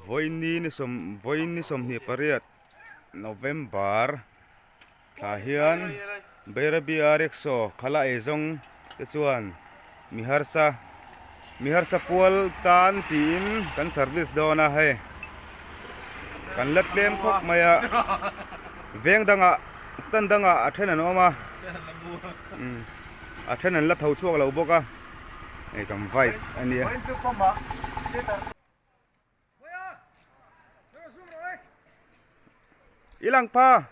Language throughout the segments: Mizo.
Vawiin ni sawm vawiin ni 28 November thla hian Bairabi-a rickshaw khala eizawng te chuan mi harsa mi harsa pual tan tiin kan service dawn a hei kan la tlem khawp mai a veng dangah stand dangah a then an awm a a then an la tho chhuak lo bawk a hei kan vice a nia. I lang pa.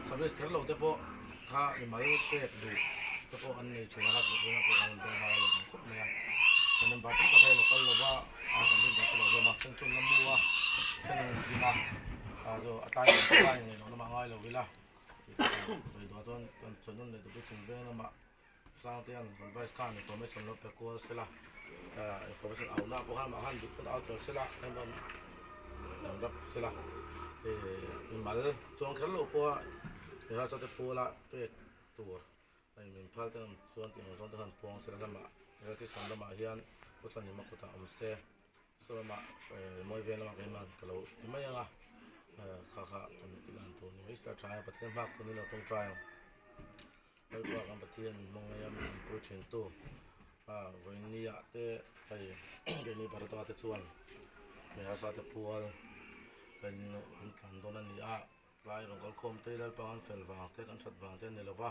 Service kher lo te pawh kha mimal pek duh te pawh an nei thin a, khawp mai a kan member tam tak hi a lo kal lova a kan rin dan chu lo zawm a then chuan la mu a then an zin a a chu a tlai ang pawh a inneih loh lamah ngai lo ila tih ka sawi duh a chuan kan chaw nawn leh duh chu chung veng lamah Sangtea'n kan vice khan information lo pe kual sela information au na pawh khan amah khan duh chuan au tel sela kan rap sela mimal chuang kher lo pawha ralsa te pawla pek tur. Hei min phal te ang chuan tih ang zawng te khan puang sela lamah electrician lamah hian pu Chhanhima kutah awm se saw lamah mawi vel lamah keimah ka lo ti mai ang a kha kha kan tih dan tur ni mai se a tha a Pathian hmak tumin a tawngtai ang Lalpa kan Pathian min hmang ngaia min awmpui thin tu a vawiin ah te hei keini Bharatha te chuan hei harsa te pual kan tlan dawn a ni a. Tlai rawn kal khawm te Lalpa kan fel vang te kan that vang te a ni lo va,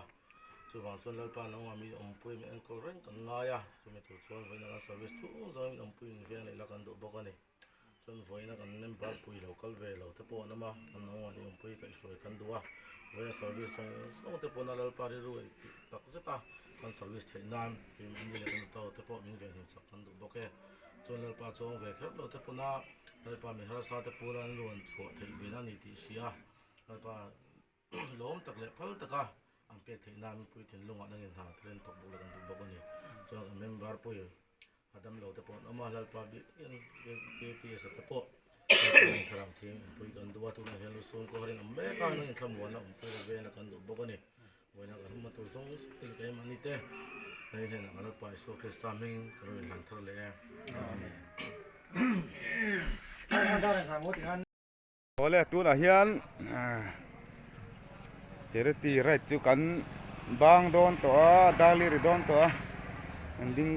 chuvang chuan Lalpa nangmah mi awmpui min enkawl reng kan ngai a, chumi tur chuan vawiina kan service chhung zawngin min awmpui min veng leh la kan duh bawk a ni. Chuan vawiina kan member pui lo kal ve lo te pawh an awm a, kan nangmah ni awmpui kaihhruai kan duh a, vawiina service zawng zawng te pawhna Lalpa rilru ei tih tak zet a kan service theih nan keimahni leh kan auto te pawh min venhim chak kan duh bawk e. Chuan Lalpa chuang ve kher lo te pawhna Lalpa mi harsa te pula an luan chhuah theih ve na ni tih hria. Lalpa lawm tak leh phal taka an pek theih nan mipui thinlungah nangin hna thlen thawk bawk la kan duh bawk a ni. Chuan kan member pawhin a dam lo te pawh an awm a, Lalpa bik takin KPS a te pawh Lalpa in thlarau thiang awmpui kan duh a, tunah hian lusun kawr in awm mek a, nangin thlamuanna awmpui la vena kan duh bawk a ni. Vawiina kan hma tur zawng zawng te keimahni te hei hnenah kan Lalpa Isua Krista hmingin ka lo inhlan thar leh e. Amen. Awle tunah hian charity ride chu kan bang dawn tawh a dali ri dawn tawh a an ding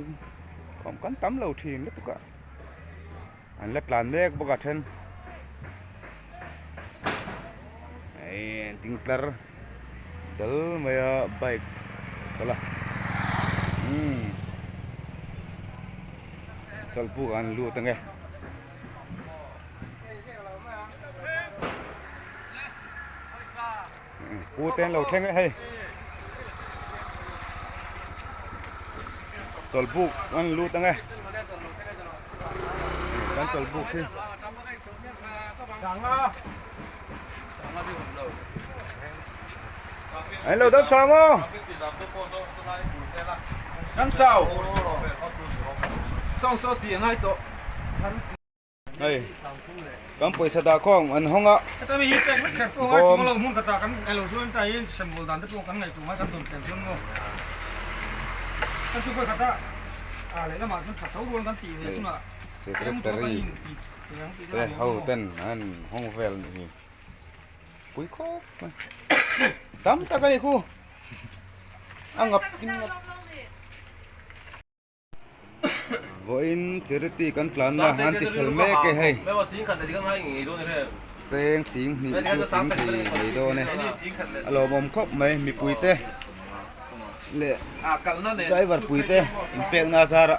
khawm kan tam lo thin lutuk a an la tlan mek bawk a then hei an ding tlar dal mai a bike kawlh a umm chawlhbuk ah an lut ange. Pu te an lo thleng e hei chawlhbuk an lut ang e kan chawlhbuk hi an lo dam tha maw Kan chau Sawng saw tih a ngai tawh. Hei kan pawisa dah khawm an hawng a bawm secretary te ho ten an hawng vel anih hi pui khawp mai tam tak a ni khu a ngap in ngap. Vawiin charity kan tlanna an ti fel mek e hei cheng sing hnih chu tling thei mai dawn e a lawmawm khawp mai mipui te leh driver pui te inpekna a zar a.